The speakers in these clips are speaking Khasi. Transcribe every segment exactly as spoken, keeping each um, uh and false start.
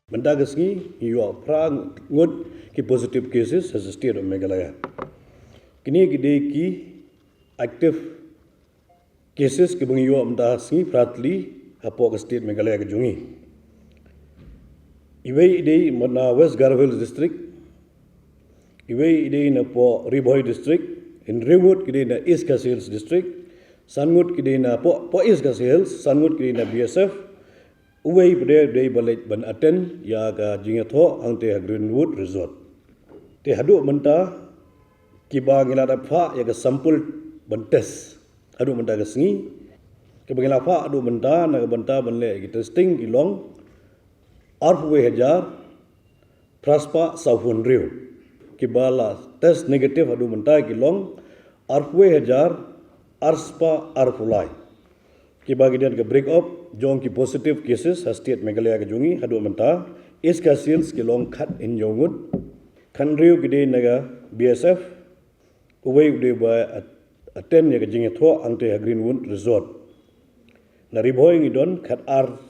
Mynta ka sngi ngi ïoh phra ngut ki positive cases ha state of Meghalaya. Kine ki dei ki active cases kiba ngi ïoh mynta ka sngi phra tylli hapoh ka state Meghalaya ka jong ngi. Iwei i dei na West Garo Hills District, iwei i dei na poh Ri Bhoi District, hynriew ngut ki dei na East Khasi Hills District, san ngut ki dei na poh, poh East Khasi Hills, san ngut ki dei na B S F, uwei pat u dei ba leit ban attend ïa ka jingïathoh hangtei ha Greenwood Resort. Te haduh mynta kiba ngi la dep phah ïa ka sample ban test haduh mynta ka sngi, kiba ngi la phah haduh mynta na ka bynta ban leh ki testing ki long arphew wei hajar phra spah sawphew hynriew. Kiba la test negative haduh mynta ki long arphew wei hajar ar spah arphew lai. Kiba ngi don ka break up jong ki positive cases ha state Meghalaya ka jong ngi haduh mynta, East Khasi Hills ki long khathynñiew ngut, khathynriew ki dei na ka B S F, uwei u dei ba at-, attend ïa ka jingïathoh hangtei ha Greenwood Resort. Na Ri Bhoi ngi don khatar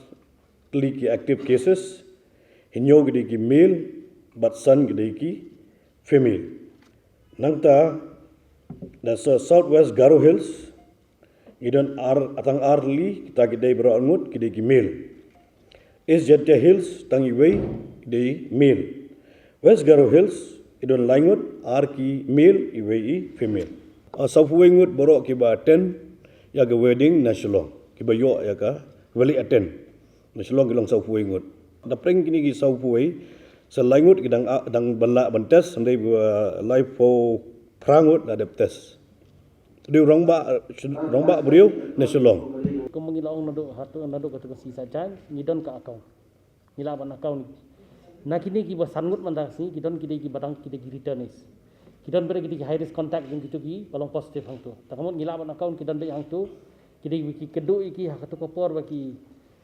tylli ki active cases, hynñiew ki dei ki male bad san ki dei ki female. Nangta na South West Garo Hills ngi don ar, tang ar tylli, kita ki dei baroh arngut ki dei ki male. East Jaintia Hills tang iwei i dei male. West Garo Hills i don lai ngut, ar ki male, iwei i female. Sawphew wei ngut baroh kiba attend ïa ka wedding na Shillong, kiba ïoh ïa ka, kiba leit attend na Shillong ki long sawphew wei ngut. Napdeng kine ki sawphew wei, sa lai ngut ki dang, dang ban lah ban test, hynrei ba laiphew phra ngut la dep test. Dei rangbah, rangbah briew na Shillong. Kumba ngi la ong naduh, haduh, naduh katu ka sngi Saitjaiñ ngi don ka account. Ngi lah ban account. Na kine kiba san ngut mynta ka sngi ki don ki dei kiba dang ki dei ki returnees. Ki don bad ki dei ki high risk contact jong kitu kiba long positive hangtu. Te ka mut ngi lah ban account ki don bad hangtu. Ki dei ki kynduh ïa ki ha katu ka por ba ki,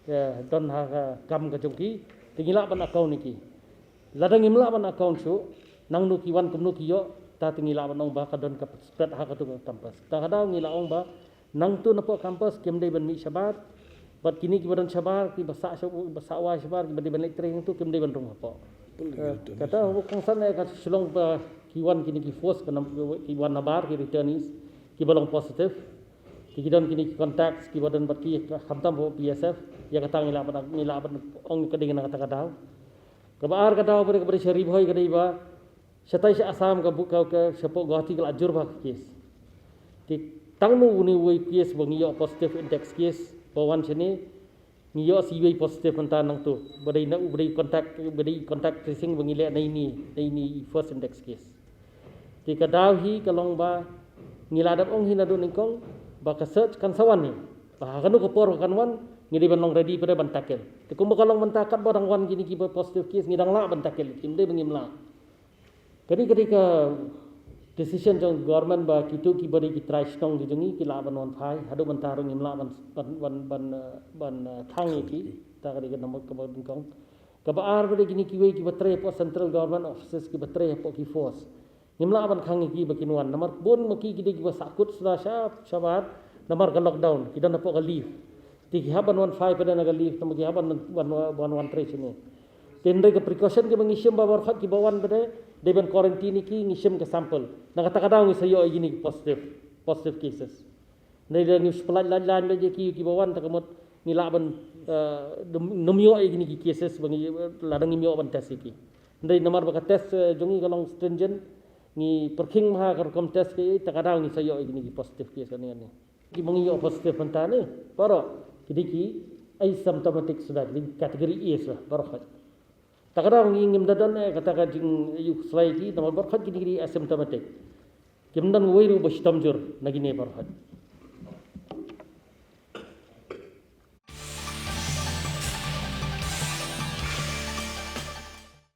eh, don ha ka kam ka jong ki. Te ngi lah ban account ïa ki. Lada ngim lah ban account shuh, nangno ki wan kumno ki ïoh, ta te ngi lah ban ong ba ka don ka spread ha katu ka campus. Ta ka daw ngi la ong ba nangtu napoh campus kim dei ban mih shabar, bad kine kiba don shabar, kiba sah shab-, kiba sah wai shabar, kiba dei ban leit trei hangtu kim dei ban rung hapoh. Eh, kata haba kongsan ïa ka Shillong ba ki wan kine ki force, ka nam-, ki wan nabar ki returnees kiba long positive. Ki, ki don kine ki contacts kiba don bad ki khamtam hapoh B S F, ïa kata ngi lah ban, ngi lah ban ong ka dei na kata ka daw. Kaba ar ka daw bad kaba dei sha Ri Bhoi ka dei ba shatai sha Assam ka bun ka, ka shapoh Guwahati ka la jur bha ka case. Te tang no une uwei case ba ngi ïoh positive index case ba wan shane, ngi ïoh sa iwei positive mynta nangtu. Ba dei na u ba dei contact, ba dei contact tracing ba ngi leh na ine, na ine i first index case. Te ka daw hi ka long ba ngi la dep ong hi naduh nyngkong ba ka surge kan sa wan hi. Ba ha kano ka por kan wan, ngi dei ban long ready pat ban tackle. Te kumba ka long mynta katba dang wan kine kiba positive case ngi dang lah ban tackle. Kim dei ba ngim lah. Ka dei, ka dei ka decision jong government ba kitu kiba dei ki trai shnong ki jong ngi ki lah ban wan phai, haduh mynta ruh ngim lah ban, ban, ban, ban, eh, ban, eh, khang ïa ki. Ta ka dei ka number kaba nyngkong. Kaba ar ba dei kine kiwei kiba trei hapoh central government offices kiba trei hapoh ki force. Ngim lah ban khang ïa ki ba kin wan. Namar bun ma ki ki dei kiba sahkut suda sha, shabar, namar ka lockdown, ki don hapoh ka leave. Te ki hap ban wan phai pat na ka leave, namar ki hap ban, ban, ban wan trei shane. Te hynrei ka precaution kiba ngi shim ba baroh kiba wan pat, dei ban quarantine ïa ki, ngi shim ka sample. Na kata ka daw ngi sa ïoh ïa kine ki positive, positive cases. Hynrei lada ngi shu pyllait lait lait ïa ki, kiba wan, ta ka mut ngi lah ban, eh, nym, nym ïoh ïa kine ki cases ba ngi, lada ngim ïoh ban test ïa ki. Hynrei namar ba ka test, eh, jong ngi ka long stringent, ngi pyrkhing bha ka rukom test ki, ta ka daw ngi sa ïoh ïa kine ki positive case kane kane. Kiba ngi ïoh positive mynta ne, baroh ki dei ki asymptomatic suda, ki dei ki category A suda, baroh. Ta ka daw ngi ngim da don, eh, kata ka jingïohi ïa ki, namar baroh kine ki dei asymptomatic. Kim don uwei ruh ba shitom jur na kine baroh.